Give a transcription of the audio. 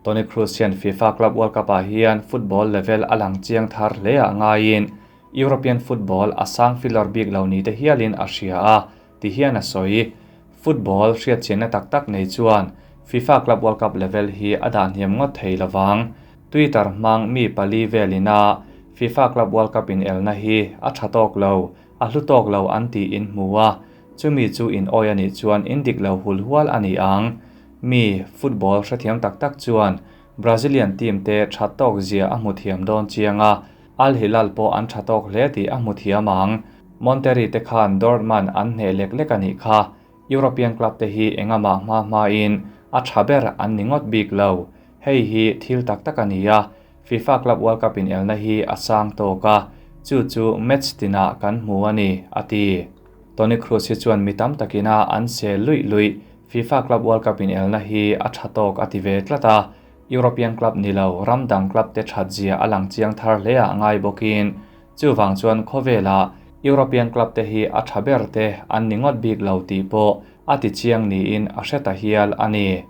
Toni Kroos hian FIFA Club World Cup-ah hian football level a lang chiang thar hle ah ngaiin European football a sang filawr bik lo ni te hialin a hria a, ti hian a sawi. Football hriatchianna tak tak nei chuan FIFA Club World Cup level hi a dah hniam ngawt thei lovang. Twitter hmang mi pali velin a FIFA Club World Cup inelna hi a tha tawk lo, a hlu tawk lo an tiin hmu a, chumi chu in awi a nih chuan in dik lo hul hual a ni ang. Mi football hrethiam tak tak chuan Brazilian team te tha tawk zia a hmu thiam dawn chiang a, Al Hilal pawh an tha tawk hle tih a hmu thiam ang. Monterrey te khan Dortmund an hneh lek lek a nih kha. European club te hi engamah hma hmain a tha ber an ni ngawt bik lo. Hei hi thil tak tak a ni a, FIFA Club World Cup inelna hi a sang tawk a, chu chu match tinah kan hmu a ni, a ti. Toni Kroos hi chuan mi tam takina an sel luih luih FIFA Club World Cup inelna hi a tha tawk a ti ve tlat a, European club ni lo ram dang club te that zia a lang chiang thar hle ah ngai bawkin chuvang chuan khawvelah European club te hi a tha ber te an ni ngawt bik lo tih pawh a ti chiang niin a hre ta hial a ni.